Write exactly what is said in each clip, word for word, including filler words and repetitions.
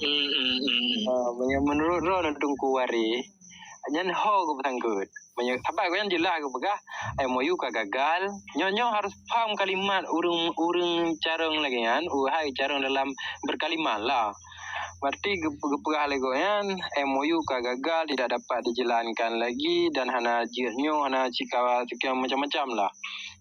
Hmm, hmm, hmm. Ah, meunyoe meunurot droeneuh Teungku Waréh, nyan ho geupeusangkot. Meunyoe, sabab gobnyan jeulaih geupeugah M O U ka gagal. Nyoe, nyoe harus paham kalimat ureuëng, ureuëng carông lagée nyan, hai carông dalam berkalimat lah. Berarti geup-, geupeugah lé gobnyan M O U ka gagal, tidak dapat dijalankan lagi dan hana jeuet nyoe, hana sikawa sekian macam-macam lah.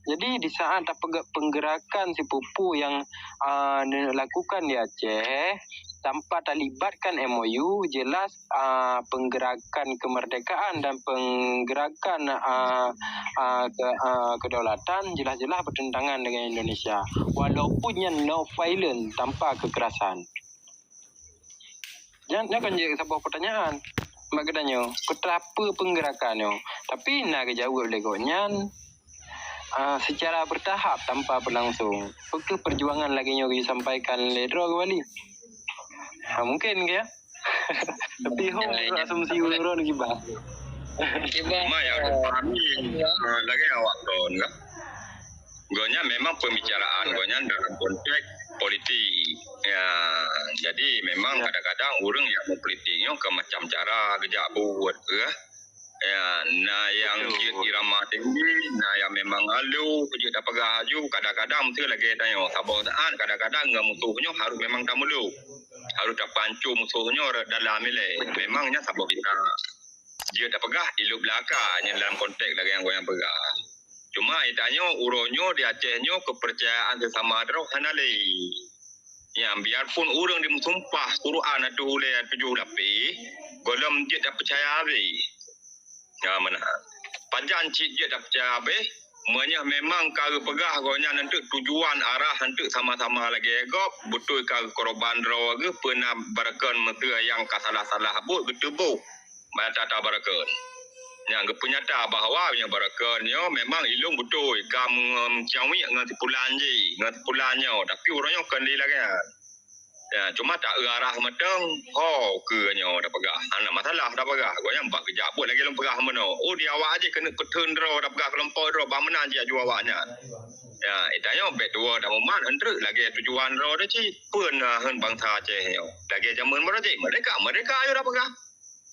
Jadi di saat tapeugah penggeurakan sipupu nyang, ah, dilakukan di Aceh tanpa talibatkan M O U, jelas, ah, penggeurakan kemerdekaan dan penggeurakan, ah, ah, ke, ah, kedaulatan jelas-jelas bertentangan dengan Indonesia. Walaupun nyan non violent, tanpa kekerasan. Nyan, nyan kan jadi saboh pertanyaan bak geutanyoe, peue penggeurakan nyoe? Tapi na geujaweueb lé gobnyan, ah, secara bertahap tanpa berlangsung. Peue perjuangan lagée nyoe geusampaikan lé droe keumbali? Ha, mungkin ke ya? Tapi ho asumsi ureuëng gibah. Gibah. Cuma yang dipahami, ah, lagée awak ton kan. Gobnyan memang pembicaraan gobnyan dalam konteks politik. Ya, jadi memang kadang-kadang ureuëng nyang meupolitik nyoe ke macam cara geujak buet ke. Ya, na nyang jeuet irama tinggi, na nyang memang alu, jeuet tapeugah aju, kadang-kadang meusti lagée tanyoe. Saboh saat kadang-kadang ngon musoh nyoe harus memang tameuluk. Harus tapancô musoh nyoe dalam ilée. Memang nyan saboh bidang. Jeuet tapeugah ilop laka nyan dalam konteks lagée nyang gobnyan peugah. Cuma itanyoe uroe nyoe di Aceh nyoe keupeurcayaan seusama droe hana lé. Nyan biarpun ureuëng dimeusumpah Quran ateueh ulée tujoh lapéh, gohlom jeuet tapeucaya habéh. Nyan meunan. Pajan cit jeuet tapeucaya habéh, meunyoe memang ka geupeugah gobnyan eunteuk tujuan arah eunteuk sama-sama lagée gob, beutôi ka geukorban droe geuh peuna barakon meuseu nyang ka salah-salah buet geuteuboh. Mata tabarakon. Nyang geupeunyata bahwa nyang barakon nyoe memang ilong beutôi ka meucawik ngon sipulan jih, ngon sipulan nyoe, tapi uroe nyoe kon lé lagée nyan. Ya, cuma ta-eu arah mantong, ho keu nyoe tapeugah. Hana masalah tapeugah. Gobnyan bak geujak buet lagée lôn peugah meunoe. Oh, di awak jih keuneuk peutheun droe tapeugah keulompok droe, bak meunan jih aju awak nyan. Ya, itanyoe bék tuwoe tamumat eunteuk lagée tujuan droe teuh cit. Peue na heun bansa Aceh nyoe? Lagée jameun meurajik, merdeka, merdeka ayo tapeugah.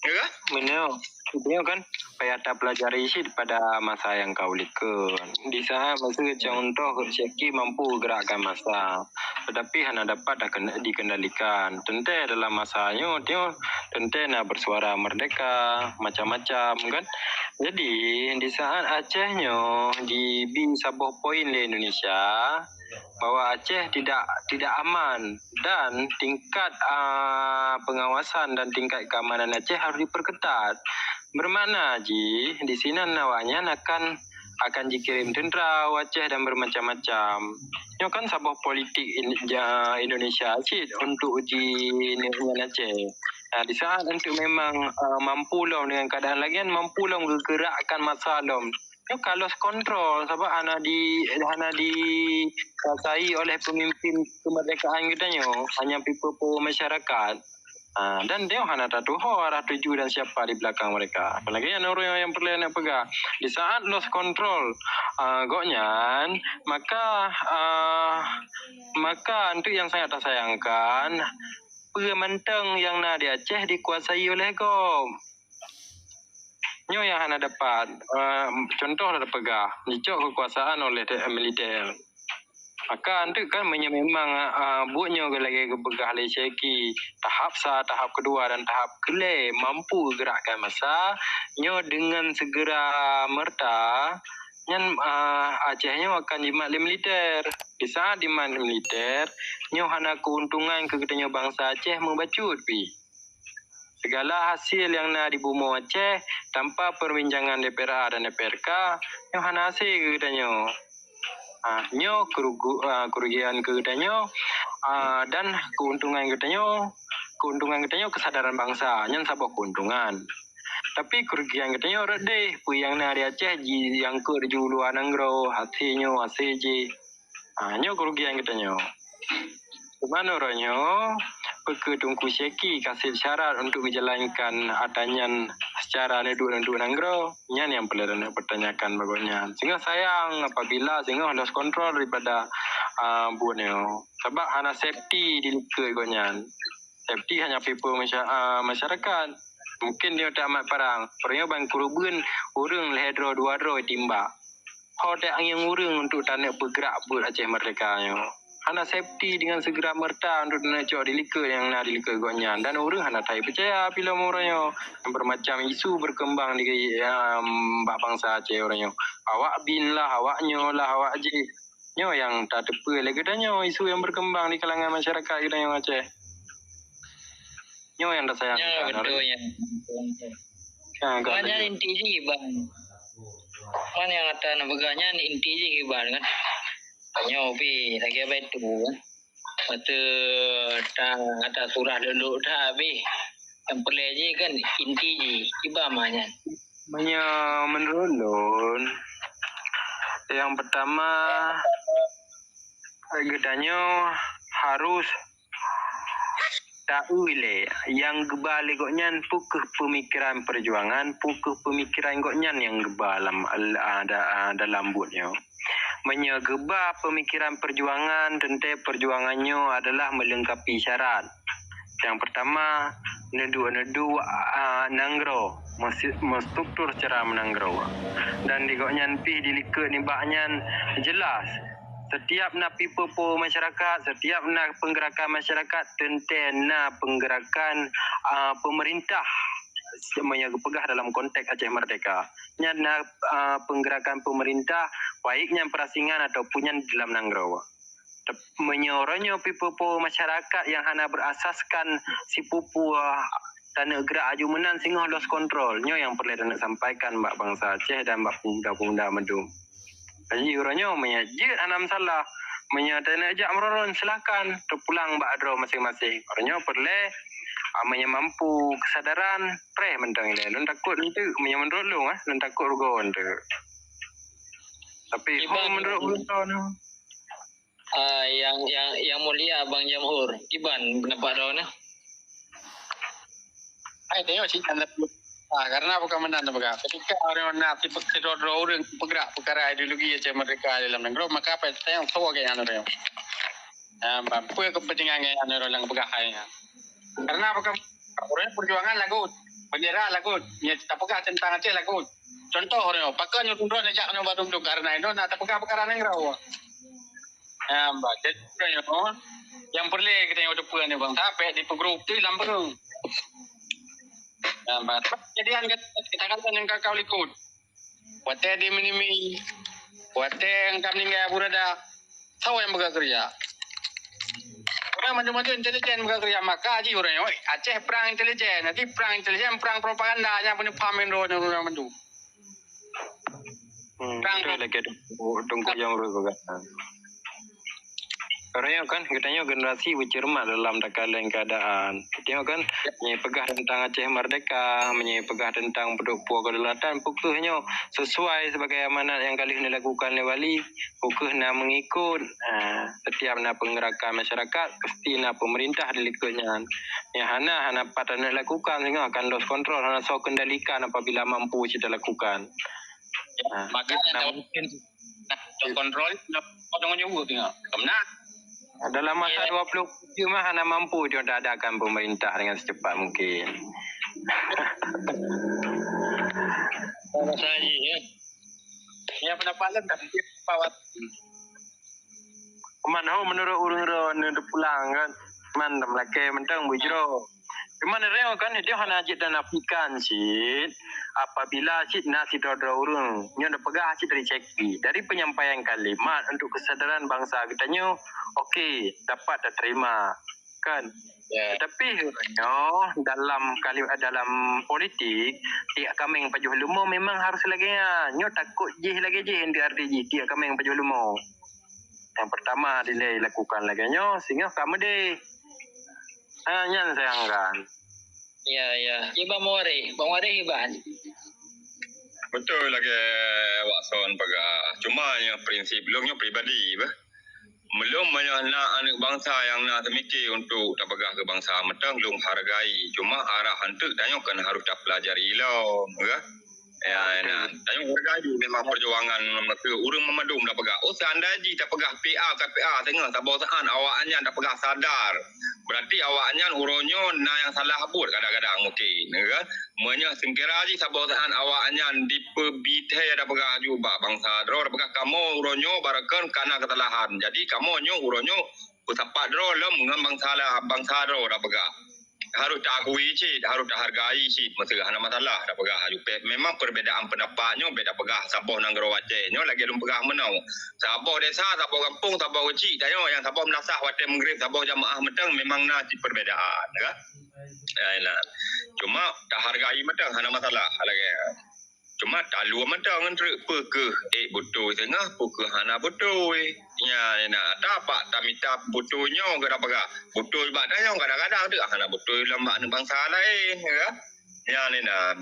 Ya kan? Meunoe, meunoe kan payah tapelajari cit pada masa nyang ka ulikon. Di saat masa contoh Syeki mampu geurakkan masa, tetapi hana dapat dikendalikan. Teuntée dalam masa nyoe, nyoe teuntée na bersuara merdeka, macam-macam kan. Jadi, di saat Aceh nyoe jibi saboh poin lé Indonesia, bahwa Aceh tidak, tidak aman dan tingkat, ah, pengawasan dan tingkat keamanan Aceh harus diperketat. Bermakna jih, di sinan awaknyan akan, akan jikirim tentara u Aceh dan bermacam-macam. Nyoe kan saboh politik in-, ja-, Indonesia cit untuk uji nyan Aceh. Nah, di saat untuk memang, ah, mampu lom dengan keadaan lagée nyan, mampu lom geugerakkan masa lom. Nyoe ka lost control sabab hana di, hana dikuasai oleh pemimpin kemerdekaan geutanyoe, hanya people power masyarakat. Ah, dan nyoe hana tatuho arah tuju dan siapa di belakang mereka. Apalagi nyan ureuëng nyang peureulée neupeugah, di saat lost control, ah, gobnyan, maka, ah, maka untuk nyang sangat tasayangkan, peue mantong nyang na di Aceh dikuasai oleh gob. Nyoe nyang hana dapat, eh, contoh lôn peugah, jicok keukuasaan oleh te-, militer. Maka eunteuk kan meunyoe memang, eh, buet nyoe lagée geupeugah lé Syeki, tahap sa, tahap keudua dan tahap keulhée mampu geugerakkan masa, nyoe deungon segera merta, nyan, eh, Aceh nyoe akan jimat lé militer. Di saat jimat lé militer, nyoe hana keuntungan keu geutanyoe bansa Aceh meubacut pih. Segala hasil nyang na di bumoe Aceh tanpa perbincangan D P R A dan D P R K, nyoe hana hasil keu geutanyoe. Ah, nyoe kerugu-, ah, kerugian keu geutanyoe, ah, dan keuntungan geutanyoe, keuntungan geutanyoe kesadaran bansa, nyan saboh keuntungan. Tapi kerugian geutanyoe rot deh, peue nyang na di Aceh ji-, jiangkot ju luwa nanggroe, hasil nyoe, hasil jih. Ha, nyoe kerugian geutanyoe. Teuma uroe nyoe, peu kheueh Teungku Syeki ka sép syarat untuk geujalankan ata nyan secara neuduek-neuduek nanggroe? Nyan nyang peureulée neupertanyakan bak gobnyan. Singoh sayang apabila singoh lost control daripada, a, buet nyoe. Sabab hana safety di likot gobnyan. Safety hana people masya-, ah, masyarakat. Mungkin nyoe tamat parang. Peue nyoe ban keureubeuen ureuëng lhée droe dua droe timbak. Ho teuangieng ureuëng untuk taneuk peugrak buet Aceh Merdeka nyoe. Hana safety dengan segera merta untuk taneuk cok di likot nyang na di likot gobnyan. Dan ureuëng hana that peucaya filem uroe nyoe. Bermacam isu berkembang di, em, bak bansa Aceh uroe nyoe. Awak bin lah, awak nyoe lah, awak jih. Nyoe nyang tateupeue lé geutanyoe isu nyang berkembang di kalangan masyarakat geutanyoe Aceh. Nyoe nyang tasayangkan. Ya, betul, ya. Makanya inti jih, Bang. Man nyang ata neupeugah nyan inti jih, Bang, kan? Nyoe pi lagée baitu, kan? Lepas tu, ta-, ata surah dulu dah habis. Nyang peureulée jih kan inti jih, kiban mah nyan. Meunyoe menurut lôn, yang pertama, geutanyoe harus taeu lé nyang geuba lé gobnyan peu kheueh peumikiran perjuangan, peu kheueh peumikiran gobnyan nyang geuba lam, a, da-, a, dalam buet nyoe. Meunyoe geuba peumikiran perjuangan, teuntée perjuangan nyoe adalah meulengkapi syarat. Nyang pertama, neuduek-neuduek, a, nanggroe, meusi-, meustruktur secara meunanggroe. Dan di gobnyan pih di likot nibak nyan jelas, setiap na people power masyarakat, setiap na peunggerakan masyarakat, teuntée na peunggerakan, a, peumeurintah, meunyoe geupeugah dalam konteks Aceh Merdeka. Nyan na, a, peunggerakan peumeurintah, baik nyan peurasingan ataupun nyan di dalam nanggroe. Tep-, meunyoe uroe nyoe people power masyarakat nyang hana berasaskan sipupu, a, taneuk geurak aju meunan singoh lost control. Nyoe nyang peureulée taneuk sampaikan bak bansa Aceh dan bak pemuda-pemuda mandum. Jadi uroe nyoe meunyoe jeuet hana masalah, meunyoe taneuk jak meururon, silakan teupulang bak droe maséng-maséng. Uroe nyoe peureulée, a, meunyoe mampu keusadaran, preh mantong ilée. Lôn takot eunteuk, meunyoe meunurot lôn, a, lôn takot rugoe eunteuk. Tapi ho meunurot ulôn droeneuh. Ah, yang, yang, yang mulia Bang Jamhur, kiban pendapat droeneuh? Ai, tengok cit kan. Ah, karena bukan meunan peugah. Ketika orang na tipe-, sidroe-droe ureuëng peugrak peukara ideologi Aceh Merdeka dalam nanggroe, maka apa yang soe ke yang orang. Ah, apa kepentingan yang orang peugah hai. Karena bukan orang perjuangan lagut, bendera lagut, nya tapeugah tentang Aceh lagut. Contoh orang, pakon nyoe tunduk nejak nyoe baru duduk karena itu na tapeugah peukara nanggroe. Nah, bah, jadi, yang perlu kita yang depan ni bang, tapi di grup tu lam peung. Nah, bah, jadi kan kita kan yang kakau likut. Watée di minimi, watée yang kami ninggai burada, tahu yang peugah kerja. Orang macam-macam intelijen peugah kerja, maka ji orang, oi, Aceh perang intelijen, nanti perang intelijen, perang propaganda, yang punya paham yang orang, orang macam. Hmm, betul lagi Teungku, Teungku Jamhur peugah. Karena kan geutanyoe generasi bercermat dalam takaleng keadaan. Geutanyoe kan meunyoe peugah tentang Aceh Merdeka, meunyoe peugah tentang peuduek puoe kedaulatan, peu kheueh nyoe sesuai sebagai amanat yang ka lheueh dilakukan lé wali, peu kheueh na mengikut, ah, setiap na penggerakan masyarakat, pasti na pemerintah di likot nyan. Nyang hana, hana pat taneuk lakukan, singoh akan lost control, hana soe kendalikan apabila mampu cit talakukan. Ya, makanya nah, mungkin nah, kontrol, potong juga tengok. Kemana? Dalam masa dua puluh jam mah hana mampu dia adakan pemerintah dengan secepat mungkin. Saja ya. Ya pendapat lain tak mungkin pawat. Man ho menurut ureuëng droe neupulang kan. Man meulakée mantong beujroe. Cuma nyoe kan dia hana jeuet dan nafikan cit apabila cit na sidroe-droe ureuëng nyoe dipeugah cit dari ceki dari penyampaian kalimat untuk kesadaran bangsa kita nyoe okey dapat diterima kan. Ya. Tetapi nyoe dalam kali dalam politik tiap kameng pajoh leumo memang harus lagée nyan. Nyoe takot jih lagée jih N D R D jih tiap kameng pajoh leumo. Yang pertama dilée lakukan lagée nyoe singoh ka meudeh. Ha, nyan sayangkan. Ya, ya. Iban Muwareh, Bang Muwareh Iban. Betul lagée Watson peugah. Cuma yang prinsip lôn nyoe pribadi bah. Belum banyak na aneuk bangsa yang na teumiké untuk tapeugah ke bangsa mantong lôn hargai. Cuma arah antuk tanyoe kan harus tapelajari ilom, bah. Ya, ya, nah. Tanyoe hargai memang perjuangan maksud ureueng meumandum dah peugah. Oh, seandai jih dah peugah P A ke P A teungoh saboh saat awak nyan dah peugah sadar. Berarti awak nyan uroe nyoe na nyang salah buet kadang-kadang mungkin, ya kan? Meunyoe seukira jih saboh saat awak nyan dipeubithee dah peugah aju bak bansa droe, dah peugah kamoe uroe nyoe baroekon kana keusalahan. Jadi kamoe nyoe uroe nyoe peusapat droe lom ngon bansa la-, bansa droe dah peugah. Harôh taakui cit, harôh tahargai cit, maksud hana masalah dah peugah aju. Pe-, memang perbedaan pendapat nyoe beda peugah saboh nanggroe Aceh nyoe lagèe lôn peugah meunoe. Saboh desa, saboh gampông, saboh keuchik, tanyoe nyang saboh meunasah watèe meugréb, saboh jamaah mantong memang na cit perbedaan, kan? Ya, inan. Cuma tahargai mantong hana masalah lagèe. Cuma taluwa mantong ngon treuk peu keuh ék beutôi teungoh, peu keuh hana beutôi. Nyan inan, ata bak tamita beutôi nyoe geuda peugah. Beutôi bak tanyoe kadang-kadang teuk hana beutôi lam bak aneuk bansa laén, ya. Nyan inan.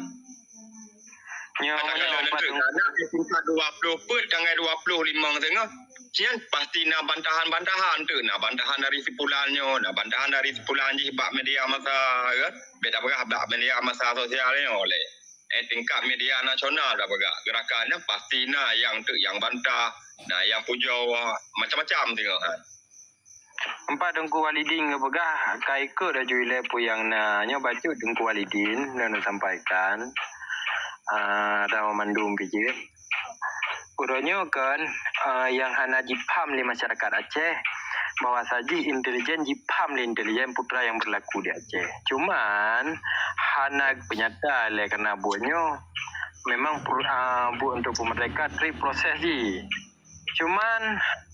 Nyoe, katakanlah nyoe, treuk Pak, aneuk tingkat dua ploh peuet, tanggai dua ploh limong teungoh. Nyan pasti na bantahan-bantahan teuk, na bantahan dari si pulan nyoe, na bantahan dari si pulan jih bak media masa, ya. Beda peugah bak media masa sosial nyoe lé. Eh, tingkat media nasional dah peugah. Gerakan nyan pasti na nyang teuk nyang bantah, na nyang pujoe, macam-macam teungoh, ha. Empat Teungku Walidin geupeugah, ka ikot laju ilée peue nyang na. Nyoe bacut Teungku Walidin lôn sampaikan. Ah, ada mandum pih jeuet. Uroe nyoe kan, ah, nyang hana jipaham lé masyarakat Aceh, bahwa sajih intelijen jipaham lé intelijen putra nyang berlaku di Aceh. Cuman, hana peunyata lé karena buet nyoe. Memang per-, ah, buet untuk peumerdeka treb proses jih. Cuman,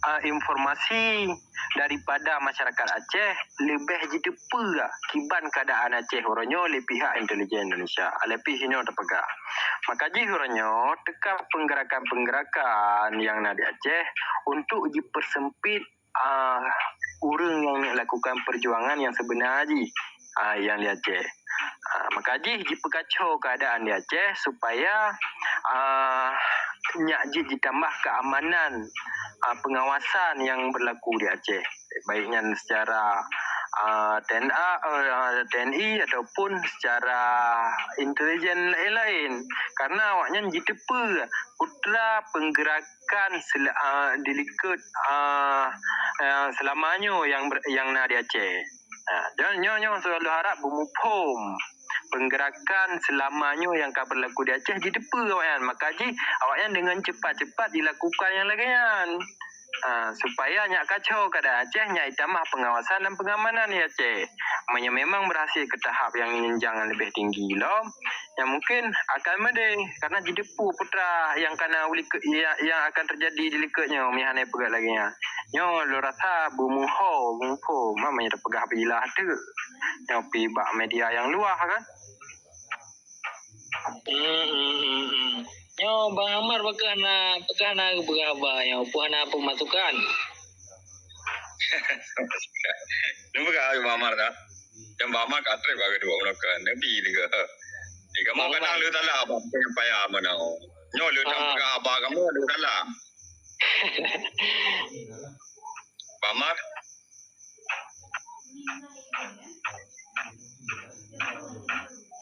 ah, informasi daripada masyarakat Aceh leubeh jiteupeue kiban keuadaan Aceh uroe nyoe lé pihak intelijen Indonesia. Leupie nyoe teupeugah. Maka jih uroe nyoe teuka peunggerakan-peunggerakan nyang na di Aceh untuk jipeuseumpit, ah, ureuëng nyang neuk lakukan peujuangan nyang seubeuna jih, ah, nyang di Aceh. Ah, maka jih jipeukaco keuadaan di Aceh supaya, ah, nyak jih jitambah keamanan, ah, pengawasan nyang berlaku di Aceh. Baik nyan secara, ah, T N A, eh, T N I ataupun secara intelijen lain-lain. Karena awaknyan jiteupeue putra peunggerakan sel-, ah, di likot, ah, ah, seulama nyoe nyang ber-, nyang na di Aceh. Ah, nyoe, nyoe, nyoe selalu harap beumuphom peunggerakan seulama nyoe nyang ka berlaku di Aceh jiteupeue awaknyan. Maka jih awaknyan dengan cepat-cepat dilakukan nyang lagée nyan. Ha, supaya nyak kaco keuadaan Aceh, nyak itamah pengawasan dan pengamanan di Aceh. Meunyoe memang berhasil ke tahap nyang jenjang nyang leubeh tinggi lom, ya mungkin akan meudeh, karena jiteupeue putra nyang kana u likot, ya, nyang akan terjadi di likot nyoe, meuhana peugah lagée nyan. Nyoe lôn rasa beumuho, beumuho, ma meunyoe teupeugah beujeulaih teuk. Nyoe pi bak media nyang luwah kan. Hmm, hmm, hmm, hmm. Nyoe Bang Amar pakon hana, pakon hana geupeugah haba nyoe, peue hana peumasukan? Nyoe peugah Bang Amar dah. Dan Bang Amar ka treb bak keudua meunoe kan. Nabi tiga. Tiga mau Bang kadang Amar. Lu salah apa yang payah mana. Nyoe lu tak Ah. Peugah haba kamu lu salah. Bang Amar.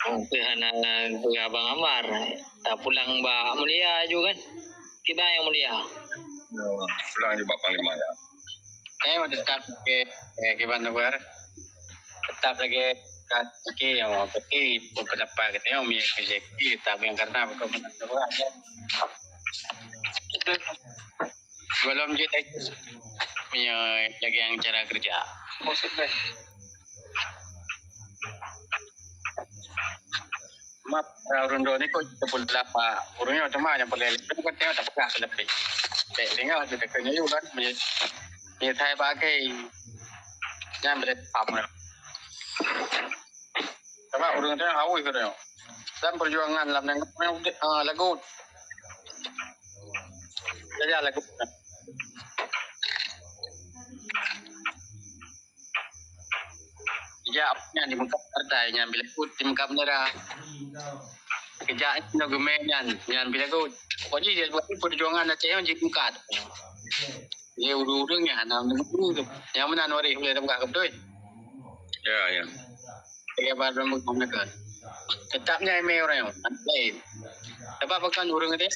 Oh, tu hana peugah Abang Amar. Tak pulang bak Mulia aju kan? Kiban nyang Mulia. Oh, pulang ju bak Panglima ya. Eh, tetap ke, eh, kiban tu ber. Tetap lagi kat ke yang berpendapat katanya Umi Zeki tetap yang karena bukan benar ya. Sebelum je lagi, punya lagi yang cara kerja. Maksudnya? Mak, ureuëng droe ni kot teupeulapa. Ureuëng nyoe cuma nyang peureulée lé, bukan tengok tak peugah leubeh. Cek tengok je dekat nyoe kan, meunye-, meunye thai bak akhé. Nyan boleh paham lah. Sabab ureuëng tu hawei keu tanyoe. Dan perjuangan lam nanggroe, ah, lagu. Jadi lagu. Ijak nyan di muka partai, nyan bila kut di muka bendera. Ijak nyan geume nyan, nyan bila kut. Pokoknya dia buat perjuangan Aceh nyan jimeukat. Jadi ureuëng-ureuëng nyan hana menunggu tu. Nyang meunan waréh boleh dah peugah ke beutôi. Ya, ya. Dia baru mengumpulkan. Tetapnya email orang yang lain. Sebab pakon ureuëng teuh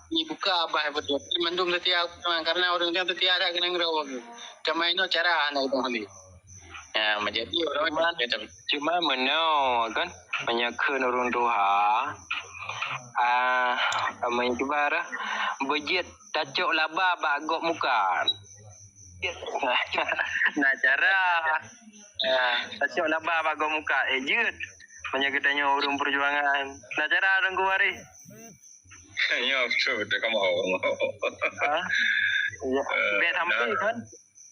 dibuka abah beutôi. Mandum seutia karena ureuëng teuh seutia that keu nanggroe. Cuma inoe cara hana ureuëng hali. Ya, menjadi orang cuma meunoe kan, meunyoe kheun ureuëng tuha, ah, meukibar beujeuet tacok laba bak gop mukat. Nah cara, ah, tacok laba bak gop mukat, eh jeuet. Meunyoe geutanyoe ureuëng peujuangan, nah cara Teungku Waréh. Ya betul betul kamu. Ha? Ya. Bek sampai kan?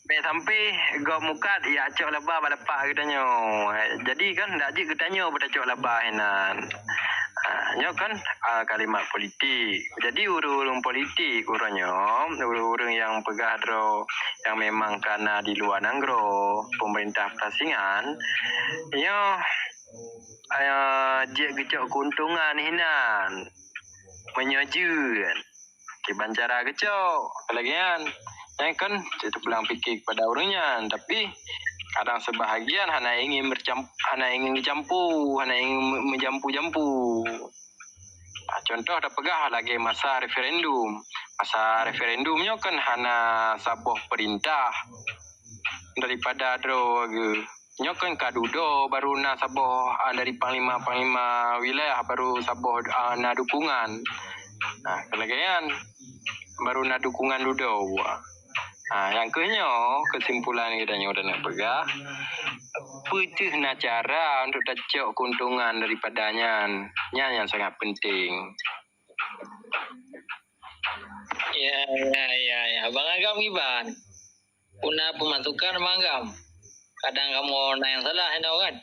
Bek sampai gop mukat ya cok laba bak lapak geutanyoe. Jadi kan dak jeuet geutanyoe beutacok laba hinan. Ha, nyoe kan ah, kalimat politik. Jadi ureuëng-ureuëng politik uroe nyoe, ureuëng-ureuëng nyang peugah droe nyang memang kana di luwa nanggroe, pemerintah peusingan, nyoe ah, jeuet geucok keuntungan hinan. Meunyoe jeuet kiban cara geucok lagée nyan, nyan kan teupulang pike kepada ureuëng nyan. Tapi kadang sebahagian hana ingin bercamp, hana ingin geucampu, hana ingin me- meujampu-jampu. Ah, contoh tapeugah lagée masa referendum. Masa referendum nyoe kan hana saboh perintah daripada droe geuh. Nyoe kan ka dudoe baru na saboh ah, dari panglima-panglima wilayah baru saboh ah, na dukungan. Nah, lagée nyan baru na dukungan dudoe. Ha, nyang keuh nyoe keusimpulan geutanyoe dan peugah, peuteuh na cara untuk tacok keuntungan daripada nyan. Nyan yang sangat penting. Ya, ya, ya, ya. Abang Agam kiban? Puna pemasukan Abang Agam? Kadang kamu na yang salah inoe kan?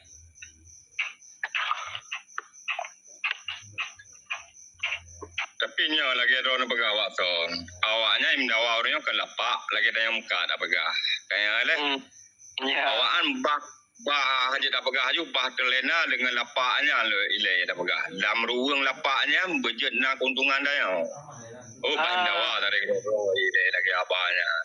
Tapi nyoe lagée droeneuh peugah awak son. Awaknyan imdawa ureuëng nyoe kan lapak lagée tanyoe muka dak peugah. Kaya leh. Hmm. Ya. Awaknyan bah bah hajat dak peugah aju bah terlena dengan lapak nyan le ilée dak peugah. Lam ruweueng lapak nyan beujeuet na keuntungan tanyoe. Oh, bah imdawa dari ilée lagée abah nyan.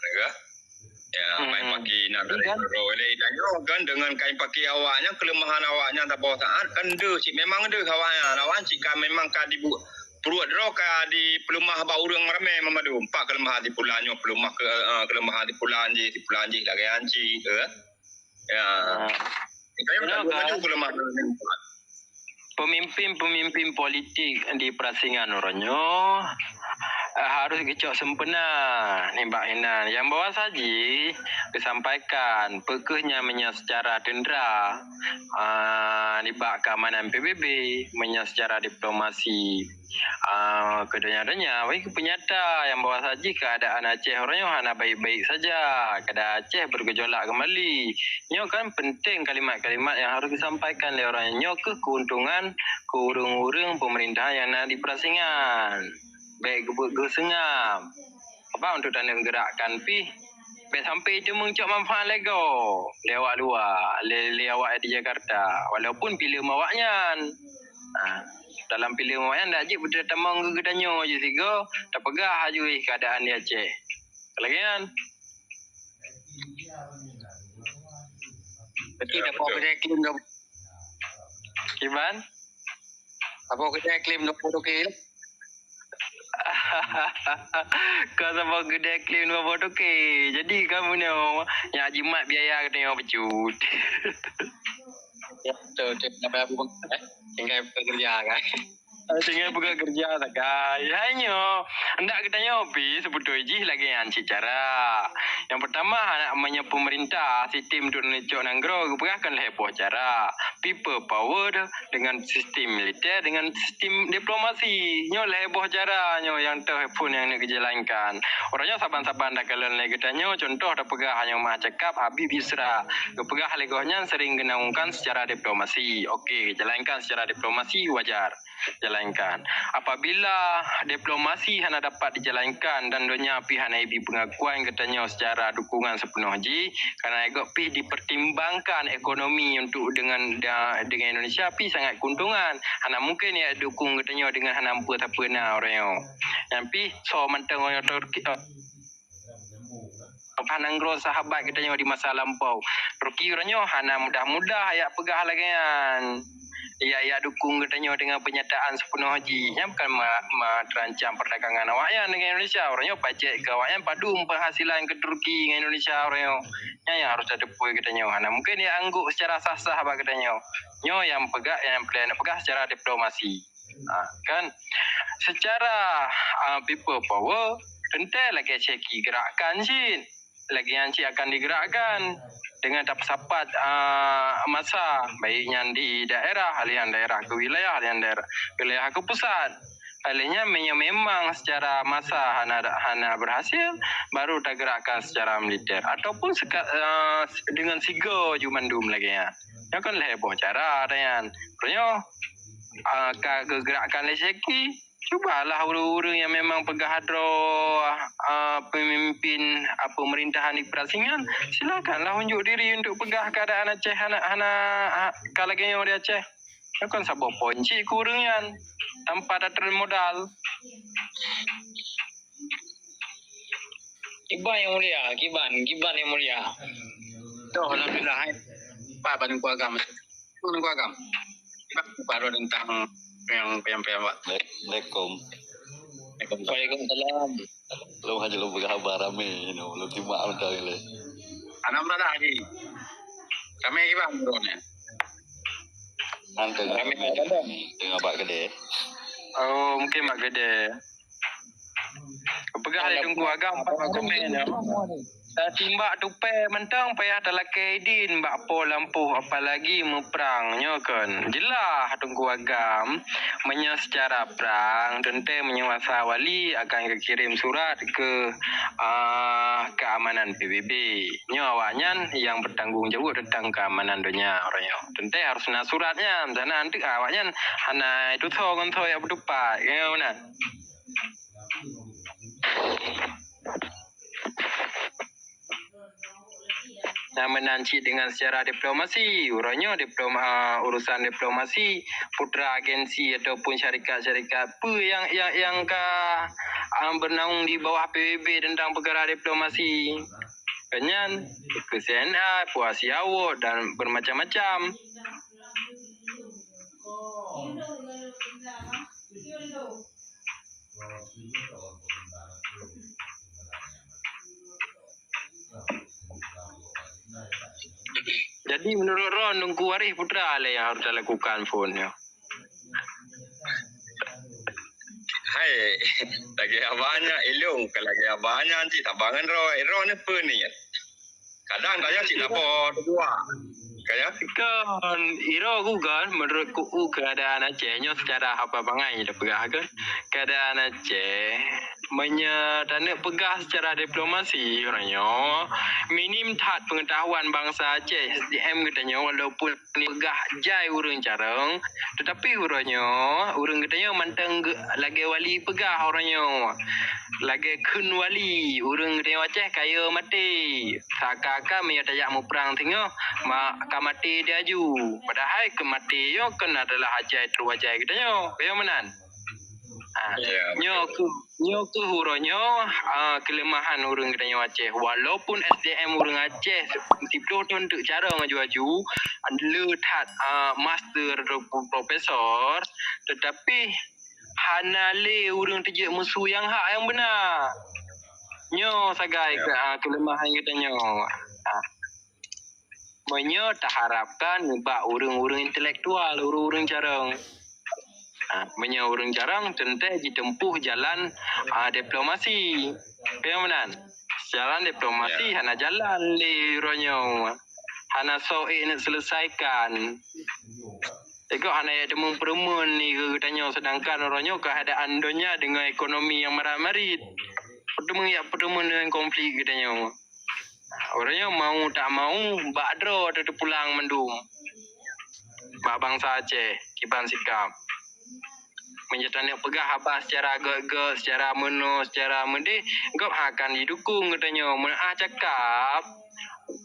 Ya, hmm. Main paki nak dari kan? Ilée tanyoe kan dengan kain paki awaknyan kelemahan awaknyan saboh saat kan deuh cit memang deuh awaknyan. Awaknyan cit kan memang ka dibu pruet droe ka dipeuleumah bak ureuëng ramé meumadu. Empat kelemahan si pulan nyoe peuleumah ke uh, kelemahan si pulan jih, si pulan jih lagée anci ke. Ya. Saya nak maju kelemahan. Pemimpin-pemimpin politik di perasingan uroe nyoe harus geucok sempena nibak inan. Yang bahwa saji disampaikan peukeuhnya meunyoe secara tendera uh, nibak keamanan P B B, meunyoe secara diplomasi Ah, keu donya-donya, wai keu peunyata nyang bahwa saji keuadaan Aceh uroe nyoe hana baik-baik saja. Keuadaan Aceh bergejolak kembali. Nyoe kan penting kalimat-kalimat nyang harus disampaikan lé uroe nyoe. Nyoe keuh keuntungan keu ureuëng-ureuëng pemerintah nyang na di perasingan. Baik geubuet geuseungab. Sabab untuk taneueng geurakkan pih, bèk sampai itu meucok manfaat lego lé awak luwa, lé, lé awak di Jakarta, walaupun pileum awaknyan. Ha, dalam pileum awaknyan dak jeuet beuteutamong keu geutanyoe jih sigoe tapeugah haju ih keuadaan di Aceh. Lagèe nyan. Berarti ya, dak betul. Peugah klaim dong. Kiban? Apa kita klaim dong? Ka saboh geudeh klaim dua boh toke. Jadi ka meunyoe nyak jimat biaya geutanyoe bacut. Ya, betul, betul. Sampai aku, eh, tinggai pekerja kan. Tinggai peugah kerja sagai. Hai nyoe, ndak geutanyoe pih seubeutoi jih lagèe nyan cit cara. Nyang peurtama, hana meunyoe peumeurintah, sistem untuk neucok nanggroe geupeugah kan lhèe boh cara. People power dengan sistem militer, dengan sistem diplomasi. Nyoe lhèe boh cara nyoe nyang teuh phon nyang neuk geujalankan. Uroe nyoe saban-saban takalon lé geutanyoe, contoh tapeugah nyoe meucakap Habib Yusra. Geupeugah lé gobnyan sering geunaungkan secara diplomasi. Oke, jalankan secara diplomasi wajar. Jalankan. Apabila diplomasi hana dapat dijalankan dan donya pih hana ibi pengakuan geutanyoe secara dukungan sepenuh jih, karena ego pih dipertimbangkan ekonomi untuk dengan da, dengan Indonesia pih sangat keuntungan. Hana mungkin ya dukung geutanyoe dengan hana peue-peue na uroe nyoe. Nyan pih so mantong uroe nyoe Turki, eh, nanggroe sahabat geutanyoe di masa lampau. Turki uroe nyoe hana mudah-mudah jak peugah lagée nyan. Jak, jak dukong geutanyoe deungon peunyataan sipeunoh jih. Nyan bukan ma-, ma-, terancam perdagangan awaknyan dengan Indonesia. Uroe nyoe pajek keu awaknyan padum penghasilan keu Turki ngon Indonesia uroe nyoe. Nyan nyang harôh tateupeue geutanyoe. Hana mungken jak anggok secara sah-sah bak geutanyoe. Nyoe nyang peugah, nyang peureulée neupeugah secara diplomasi. Ha, kan? Secara, ah, people power, teuntée lagée Syeki geurakkan cit. Lagée nyan cit akan digeurakkan deungon tapeusapat, ah, masa, baik nyan di daerah, alihan daerah ke wilayah, alihan daerah, wilayah ke pusat. Alihan meunyoe memang secara masa hana, hana berhasil, baru tageurakkan secara militer. Ataupun seka-, ah, deungon sigo ju mandum lagée nyan. Nyoe kan lhée boh cara ata nyan. Nyoe, ah, ka geugeurakkan lé Syeki, cubalah ureuëng-ureuëng nyang memang peugah droe, ah, pemimpin, ah, pemerintahan di Prasingan, silakanlah unjuk diri untuk peugah keadaan Aceh hana, hana, ah, ka lagée nyoe di Aceh. Nyoe kan saboh poin cit keu ureuëng nyan, tanpa tateureun modal. Kiban yang mulia, kiban, kiban yang mulia. Toh, alhamdulillah, hai. Pak, Pak Teungku Agam. Teungku Agam. Kiban baru tentang yang penyampaian, Pak. Assalamualaikum. Waalaikumsalam. Lôn hana lôn peugah haba ramé, you know, lôn timak mantong lé. Anak muda lagi. Kami kiban baru ni. Hang teungoh ramé, teungoh bak keudè. Oh, mungkin bak keudè. Peugah lé Teungku Agam, apa komen nyoe? Tatimbak tupée mantong payah talakée idin bak po lampôh, apalagi meuprang nyoe kon. Jeulaih Teungku Agam, meunyoe seucara prang, teuntée meunyoe asa wali akan geukirém surat keu, ah, keamanan P B B. Nyoe awaknyan nyang bertanggung jawab tentang keamanan donya uroe nyoe. Teuntée harôh na surat nyan, dan anteuk awaknyan hana itu tho ngon tho jak beutupat. Nyoe meunan. Nah, meunan cit dengan secara diplomasi. Uroe nyoe diploma-, urusan diplomasi, putra agensi ataupun syarikat-syarikat peue yang, yang, yang ka, ah, bernaung di bawah P B B tentang perkara diplomasi. Keunyan, ke C N A, puasi awot dan bermacam-macam. Jadi, menurut droe, Teungku Waréh Putra lé nyang harôh talakukan phon nyoe. Hai, lagée haba nyan, ilong ka lagée haba nyan cit, haba ngon droe, droe ni peue ni? Kadang tanyoe cit lapor dua. Kaya? Kon, iro ku kon, menurut ku, u keadaan Aceh nyoe secara apa bangai dah peugah kon. Keadaan Aceh, meunyoe taneuk peugah secara diplomasi, uroe nyoe, minim that pengetahuan bangsa Aceh, S D M geutanyoe, walaupun peugah jai ureuëng carông, tetapi uroe nyoe, ureuëng geutanyoe mantong ge-, lagée wali peugah uroe nyoe. Lagée kheun wali, ureuëng geutanyoe Aceh kayée maté. Seakan-akan meunyoe tajak muprang singoh, ma-, ka maté di aju. Padahai keumaté nyoe kon adalah ajai trok ajai geutanyoe. Kayée meunan. Ah, ya, nyoe betul. Keuh, nyoe keuh uroe nyoe, ah, keuleumahan ureuëng geutanyoe Aceh. Walaupun S D M ureuëng Aceh siploh thon teuk carông aju-aju, le that, ah, master ataupun profesor, tetapi hana lé ureuëng teujeuet musu nyang hak nyang beuna. Nyoe sagai, ya, keu, ah, keuleumahan geutanyoe. Ah. Meunyoe taharapkan nibak ureuëng-ureuëng intelektual, ureuëng-ureuëng carông. Ah, meunyoe ureuëng carông teuntée jiteumpôh jalan, ah, diplomasi. Kayée meunan. Jalan diplomasi, ya, hana jalan lé uroe nyoe. Hana soe neuk seuleusaikan. Ego hana jak deungon peureumeun ni geutanyoe, sedangkan uroe nyoe keuadaan donya deungon ekonomi nyang marit-marit. Peureumeun jak peureumeun deungon konflik geutanyoe. Uroe nyoe mau tak mau, bak droe teupulang mandum. Bak bansa Aceh, kiban sikap. Meunyoe taneuk peugah haba secara gét-gét, secara meunoe, secara meudeh, gob akan jidukong geutanyoe. Meunan cakap,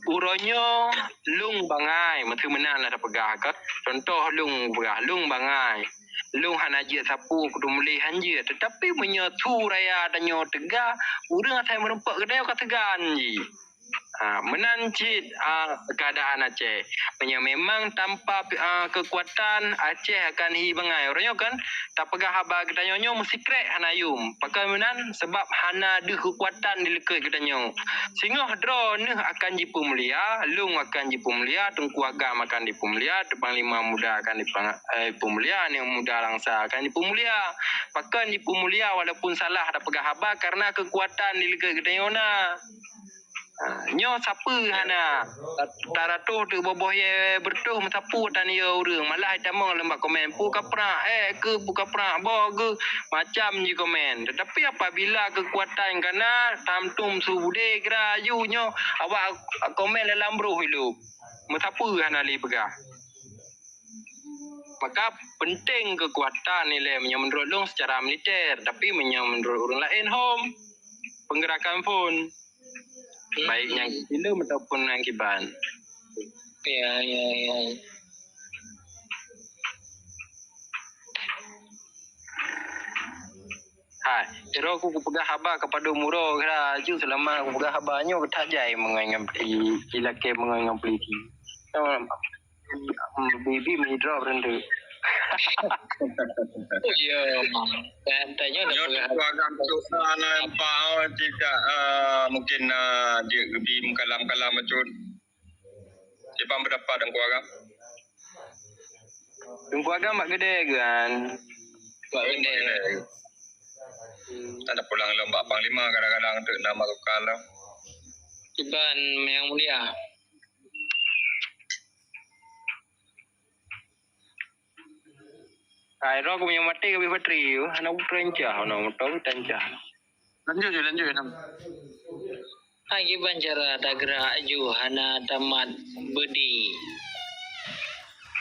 uroe nyoe lôn bangai, meuseu meunan lah tapeugah ka. Contoh lôn peugah, lôn bangai. Lôn hana jeuet sapeue keu teumuléh han jeuet. Teutapi meunyoe su raya tanyoe teuga, ureuëng asai meurumpok geutanyoe ka teuga jih. Ha, meunan cit, ah, keuadaan Aceh. Meunyoe memang tanpa, ah, keukuatan, Aceh akan hi bangai. Uroe nyoe kan, tapeugah haba geutanyoe nyoe meusikrek hana yum. Pakon meunan? Sabab hana deuh keukuatan di likot geutanyoe. Singoh droeneuh akan jipeumulia, lôn akan jipeumulia, Teungku Agam akan jipeumulia, Panglima Muda akan dipa-, eh, jipeumulia, Aneuk Muda Langsa akan jipeumulia. Pakon jipeumulia walaupun salah tapeugah haba, karena keukuatan di likot geutanyoe na. Ha, nyoe sapeue hana. Taratoh teuk boh-boh yé beureutoh meusapeue tan yé ureuëng. Malah jitamong lom bak komen, "Peue kaprak, eh, keu peue kaprak, boh geuh," macam jikomen. Tetapi apabila keukuatan ka na, tam tum su budé geura aju nyoe, awak komen lam broh ilop. Meusapeue hana lé peugah. Maka penting keukuatan ilée meunyoe meunurot lôn secara militer, tapi meunyoe meunurot ureuëng laén hom, peunggerakan phon. Baik nyang kiban ataupun nyang kiban. Ya, ya, ya. Hai, sidroe ku kupeugah haba keupada Muro, kira aju seulama kupeugah haba nyoe geutak jai meungon ngon peli-, ilakée meungon ngon peulisi. Nyoe nampak. Bibi meudroe beureundi. Oh, ya. Dan tanya dah Nyoe peugah. Teungku Agam tu, ah, nampak, oh, tidak, ah, mungkin, ah, dia gebi meukalam-kalam macam. Iban pendapat Teungku Agam? Teungku Agam bak gede kan? Bak gede. Ada pulang lom bak panglima kadang-kadang tu nama kekal tu. Iban Yang Mulia. Hai, roh aku punya mati ke bateri tu. Anak putra encah, anak motor kita encah. Lanjut je, lanjut je. Hai, kiban cara tagerak aju hana tamat beudi.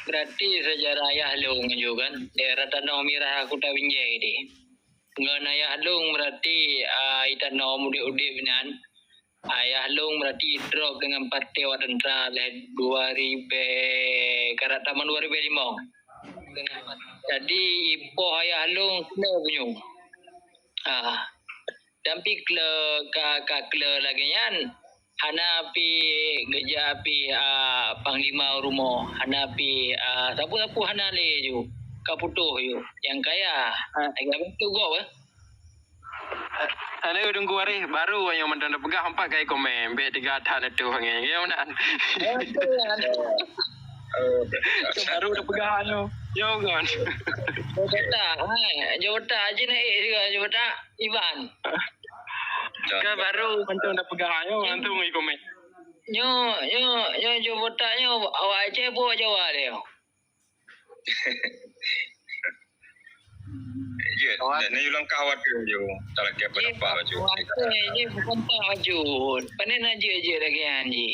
Berarti sejarah ayah lôn aju kan, daerah Tanoh Mirah Kuta Binjai di. Ngon ayah lôn berarti, ah, i Tanoh udeb-udeb nan. Ayah lôn berarti drop dengan partai awak tentara leh dua ribu, karat taman dua ribu lima. Jadi, ipoh ayah lôn kena bunyung. Ah, dan pi kle-, ka, ka kle lagée nyan, hana pi geujak pi, ah, panglima rumoh, hana pi, ah, sapeue-sapeue hana lé ju, ka putôh ju. Nyang kaya, ha, lagée tu gob, eh. Aneuk Teungku Arif baru nyoe mantong tapeugah empat kali komen, bèk tiga that neutuh angén. Ya, meunan. Betul, aneuk. Baru tapeugah anu. Yo, kan. Jawata, hai. Jawata, aja naik juga Jawata. Iban. Kan baru mantong tapeugah nyoe, langsung i komen. Nyoe, nyoe, nyoe Jawata nyoe awak Aceh po Jawa dia. Jeuet, awak nak, nak yue langkah awak tu ju. Tak lagi apa-apa ju. Awak tu je bukan tak ju. Pandai nak jeuet-jeuet lagi nyan ji.